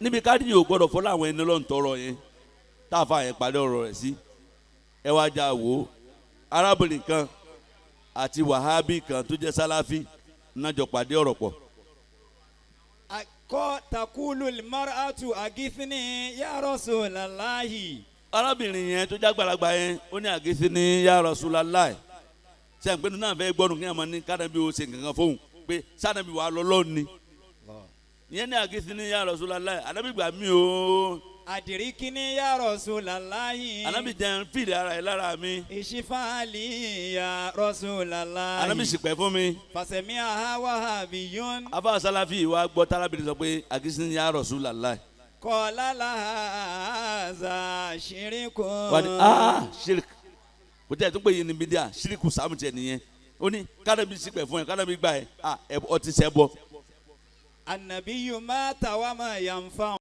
Níbi káàdì yóò gbọ́dọ̀ fọlá àwọn ẹni lọ́n tọrọ yẹn tá a fa yẹn parí ọ̀rọ̀ rẹ̀ sí. Ẹ wá já wò ó, arábìnrin kan àti wàhábì kan tó jẹ́ sáláfì náà jọ pàdé ọ̀rọ̀ pọ̀. Kọ́ takulu mar'atu agithni ya Rasulallahi. Arábìnrin yẹn tó jágbàlagbà yẹn, ó ní أغثني يا رسول الله. Ṣe àgbẹ̀nu náà fẹ́ gbọ́dọ̀ kí ẹ máa ní kádàbí ó ṣe nǹkan fóun pé sànàbí wà lọ́lọ́ ni ìyẹn ní أغثني يا رسول الله, ànábì gbà mí o. أدركني يا رسول الله. Ànábì jẹun fìdí ara ẹ̀ lára mi. اشفع لي يا رسول الله. Ànábì ṣìpẹ̀ fún mi. فسمعها وهابي. Afa sálàfì wa gbọ́ tárábìnrin sọ pé أغثني يا رسول الله. قال لها هذا شرك. Wà ní aa شرك kò tẹ́ ẹ̀ tó pé yìí ní bídíà شرك sàmù tiẹ̀ nìyẹn. Ó ní kádàbí ṣìpẹ̀ fún ẹ, kádàbí gbà ẹ, ah, ọtí sẹ́ bọ́. النبي مات وما ينفع.